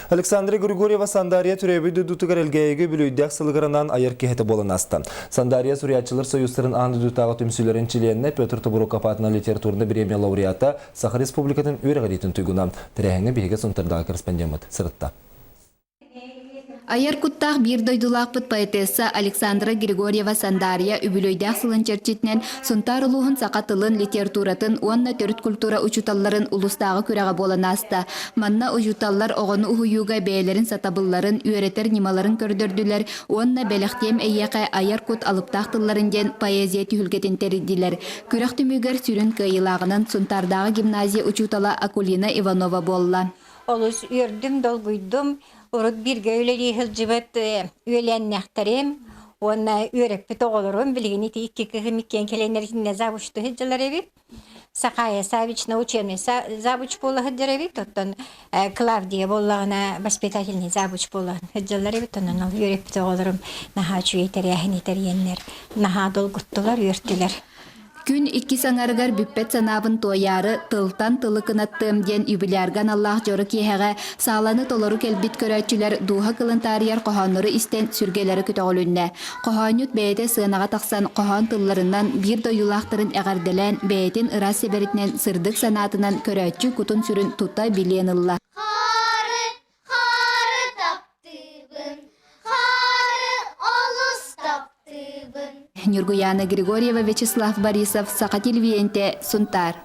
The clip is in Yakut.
Александра Григорьева Сандария төрөөбүт дойдутугар Элгээйигэ үбүлүөйдээх сылыгар анаан айар киһитэ буолан ааста. Сандария суруйааччылар союзтарын аан дойдутааҕы түмсүүлэрин чилиэнэ Петр Тобуруков аатынан литературнай бириэмийэ лауреата, Саха Республикатын үөрэҕириитин туйгуна. Тэрээһиҥҥэ биһиги Сунтардааҕы корреспондеммыт сырытта. Айар куттаах биир дойдулаахпыт поэтесса Александра Григорьева Сандария үбүлүөйдээх сылын чэрчитинэн Сунтаар улууһун саха тылын, литературатын уонна төрүт культура учууталларын улуустааҕы күрэҕэ буолан ааста. Манна учууталлар оҕону уһуйууга бэйэлэрин сатабылларын, үөрэтэр ньымаларын көрдөрдүлэр уонна «Бэлэхтиэм эйиэхэ айар кут алыптаах тылларын» диэн поэзия түһүлгэтин тэрийдилэр. Күрэх түмүгэр сүрүн кыайыылааҕынан Сунтаардааҕы гимназия учуутала Акулина Иванова буолла. Олус үөрдүм, долгуйдум. Урут бииргэ үлэлии сылдьыбыт үөлээннээхтэрим уонна үөрэппит оҕолорум билигин ити икки кыһым иккиэн кэлэннэр итиннэ завучтуу сылдьаллар эбит. Сахая Савична учебный завуч буола сылдьар эбит, оттон Клавдия буоллаҕына воспитательный завуч буола сылдьаллар эбит. Онон ол үөрэппит оҕолорум наһаа үчүгэй тэрээһини тэрийэннэр наһаа долгуттулар, үөртүлэр. Күн иккис аҥарыгар бүппэт санаабын туойаары, тылтан тылы кынаттыам диэн юбилярга аналлаах дьоро киэһэҕэ сааланы толору кэлбит көрөөччүлэр дууһа кылын таарыйар хоһооннору истэн сүргэлэрэ көтөҕүлүннэ. Хоһоонньут бэйэтэ сыанаҕа тахсан хоһоон тылларынан биир дойдулаахтарын эҕэрдэлээн бэйэтин ыраас сэбэритинэн сырдык санаатынан көрөөччү кутун-сүрүн тута билиэн ылла. Хары, хары таптыыбын, хары олус таптыыбын. Ньургуяна Григорьева, Вячеслав Борисов, Саха телевидениетэ, Сунтаар.